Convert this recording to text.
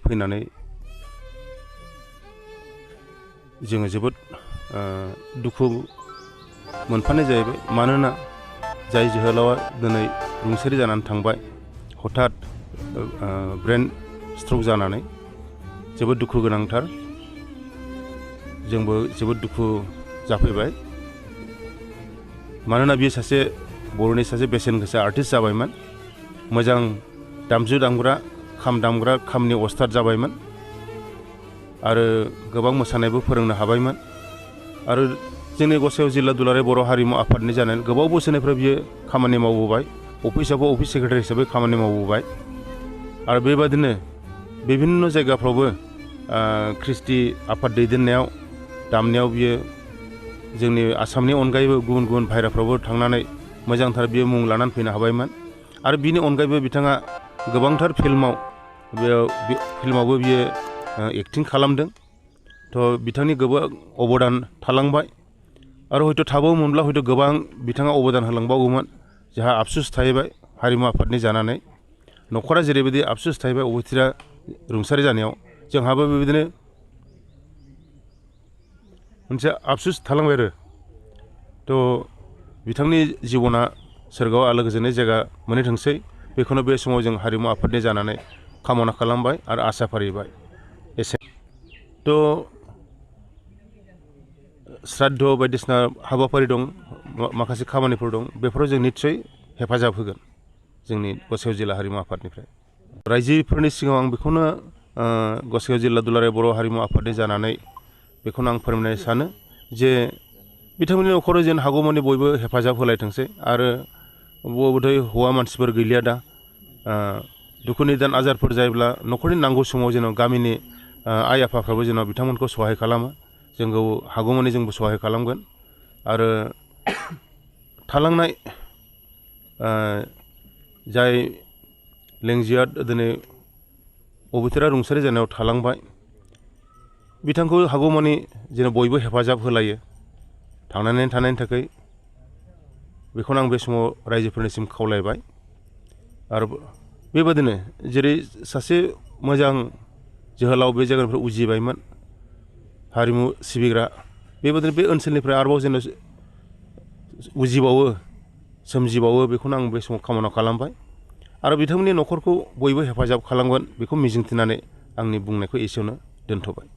फैनानै जोङो जोबोद दुखु मोनफानाय जाहैबाय मानोना जाय जोहोलावा दिनै रुंसारि जानानै थांबाय हठात ब्रेन स्ट्रक जानानै जोबोद दुखु गोनांथार जोंबो जोबोद दुखु जाफैबाय मानोना बियो सासे बर'नि सासे बेसेन गोसा आर्टिस्ट जाबायमोन मोजां दामजु दामग्रा खाम दामग्रा खामनि अस्ताद जाबायमोन आरो गोबां मोसानायबो फोरोंनो हाबायमोन आरो जोंनि गसाइगाव जिल्ला दुलाराय बर' हारिमु आफादनि जानानै गोबाव बोसोरनिफ्राय बियो खामानि मावबोबाय अफिसावबो अफिस सेक्रेटारि हिसाबै खामानि मावबोबाय आरो बेबादिनो बिभिन्न जायगाफ्रावबो ख्रिस्टि आफाद दैदेननायाव दामनायाव बियो जोंनि आसामनि अनगायैबो गुबुन गुबुन बाहेराफ्रावबो थांनानै मोजांथार बियो मुं लानानै फैनो हाबायमोन आरो बिनि अनगायैबो बिथाङा गोबांथार फिल्मावबो बियो एक्टिं खालामदों थ' बिथांनि गोबां अबदान थालांबाय आरो हयथ' थाबावोमोनब्ला हयथ' गोबां बिथाङा अबदान होलांबावगौमोन जोंहा आफसुस थाहैबाय हारिमु आफादनि जानानै न'खरा जेरैबायदि आफसुस थाहैबाय अबथिरा रुंसारि जानायाव जोंहाबो बेबायदिनो मोनसे आफसुस थालांबाय आरो थ' बिथांनि जिबना सोरगोआव आलो गोजोननि जायगा मोनहैथोंसै बेखौनो बे समाव जों हारिमु आफादनि जानानै कामना खालामबाय आरो आसा फारिबाय एसे थ' श्राद्ध बायदिसिना हाबाफारि दं माखासे खामानिफोर दं बेफोराव जों निस्सय हेफाजाब होगोन जोंनि गसाइगाव जिल्ला हारिमु आफादनिफ्राय रायजोफोरनि सिगाङाव आं बेखौनो गसाइगाव जिल्ला दुलाराय बर' हारिमु आफादनि जानानै बेखौनो आं फोरमायनो सानो जे बिथांमोननि न'खराव जेन हागौमानि बयबो हेफाजाब होलायथोंसै आरो बबेथाय हौवा मानसिफोर गैलिया दा दुखु निदान आजारफोर जायोब्ला न'खरनि नांगौ समाव जेन गामिनि आइ आफाफ्राबो जेन बिथांमोनखौ सहाय खालामो जोंखौ हागौमानि जोंबो सहाय खालामगोन आरो थालांनाय जाय लेंजिया दिनै अबथिरा रुंसारि जानायाव थालांबाय बिथांखौ हागौमानि जेन बयबो हेफाजाब होलायो थांनानै थानायनि थाखाय बेखौनो आं बे समाव रायजोफोरनिसिम खावलायबाय आरो बेबादिनो जेरै सासे मोजां जोहोलाव बे जायगानिफ्राय उजिबायमोन हारिमु सिबिग्रा बेबादिनो बे ओनसोलनिफ्राय आरोबाव जेन उजिबावो सोमजिबावो बेखौनो आं बे समाव कामना खालामबाय आरो बिथांमोननि न'खरखौ बयबो हेफाजाब खालामगोन बेखौ मिजिंथिनानै आंनि बुंनायखौ एसेयावनो दोनथ'बाय।